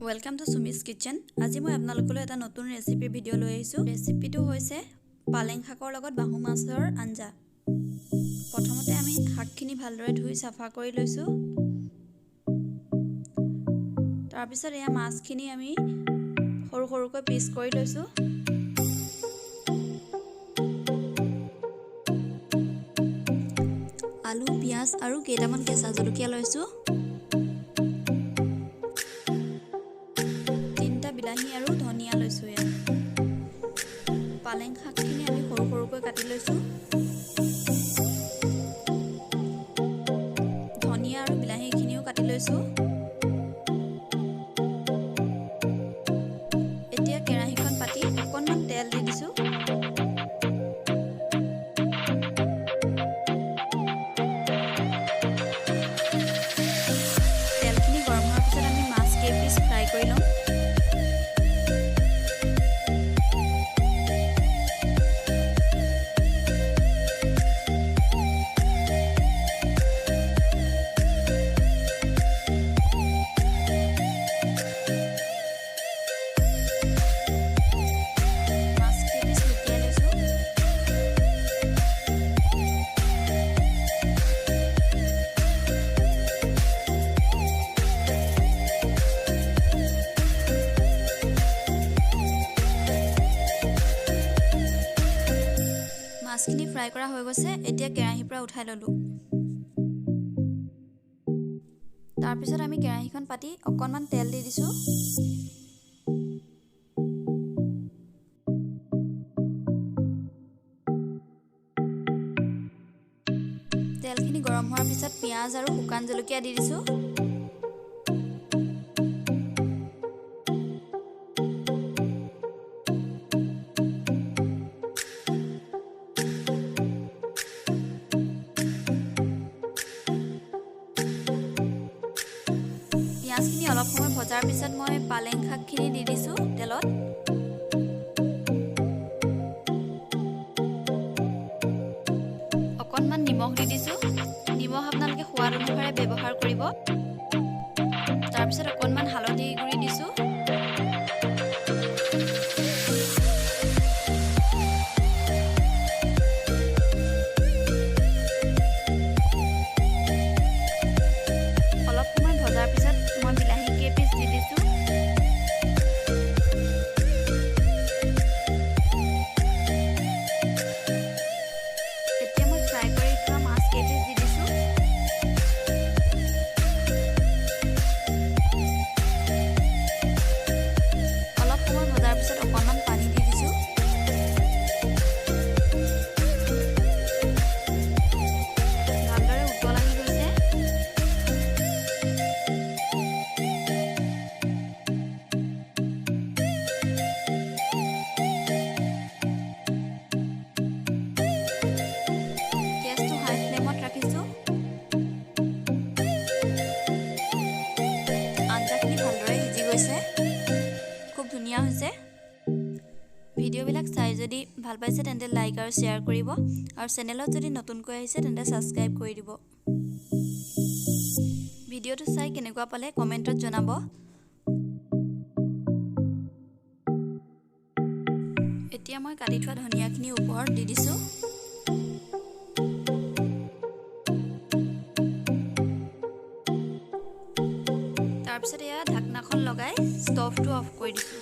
Welcome to Sumi's kitchen. আজি মই আপোনালোকলৈ এটা নতুন ৰেচিপি ভিডিঅ' লৈ আহিছোঁ। ৰেচিপিটো হৈছে পালেং শাকৰ লগত বাহু মাছৰ আঞ্জা। প্ৰথমতে আমি শাকখিনি ভালদৰে ধুই চাফা কৰি লৈছোঁ। তাৰপিছত এয়া মাছখিনি আমি সৰু সৰুকৈ পিচ কৰি লৈছোঁ। আলু, পিঁয়াজ আৰু কেইটামান কেঁচা জলকীয়া লৈছোঁ। তিনিটা বিলাহী আৰু ধনিয়া লৈছোঁ। ইয়াত পালেং শাকখিনি আমি সৰু সৰুকৈ কাটি লৈছোঁ। ধনিয়া আৰু বিলাহীখিনিও কাটি লৈছোঁ। এতিয়া কেৰাহীখন পাতি অকণমান তেল দি দিছোঁ। তেলখিনি গৰম হোৱাৰ পিছত আমি মাছ কেইপিচ ফ্ৰাই কৰি ল'ম। মাছখিনি ফ্ৰাই কৰা হৈ গৈছে। এতিয়া কেৰাহীৰ পৰা উঠাই ল'লোঁ। তাৰপিছত আমি কেৰাহীখন পাতি অকণমান তেল দি দিছোঁ। তেলখিনি গৰম হোৱাৰ পিছত পিঁয়াজ আৰু শুকান জলকীয়া দি দিছোঁ। পিঁয়াজখিনি অলপ সময় ভজাৰ পিছত মই পালেং শাকখিনি দি দিছোঁ তেলত। অকণমান নিমখ দি দিছোঁ। নিমখ আপোনালোকে সোৱাদ অনুসাৰে ব্যৱহাৰ কৰিব। তাৰপিছত অকণমান হালধি গুড়ি দিছোঁ। অলপ সময় ভজাৰ পিছত মই বিলাহী কেইপিচ দি দিছোঁ। এতিয়া মই ফ্ৰাই কৰি থোৱা মাছ কেইপিচ দি দিছোঁ। অলপ সময় ভজাৰ পিছত অকণমান পানী দি দিছোঁ। ভালদৰে উতল আহি গৈছে। গেছটো হাই ফ্লেমত ৰাখিছোঁ। আঞ্জাখিনি ভালদৰে সিজি গৈছে, খুব ধুনীয়া হৈছে। ভিডিঅ'বিলাক চাই যদি ভাল পাইছে তেন্তে লাইক আৰু শ্বেয়াৰ কৰিব, আৰু চেনেলত যদি নতুনকৈ আহিছে তেন্তে ছাবস্ক্ৰাইব কৰি দিব। ভিডিঅ'টো চাই কেনেকুৱা পালে কমেণ্টত জনাব। এতিয়া মই কাটি থোৱা ধনিয়াখিনি ওপৰত দি দিছোঁ। তাৰপিছত এয়া ঢাকনাখন লগাই ষ্টভটো অফ কৰি দিছোঁ।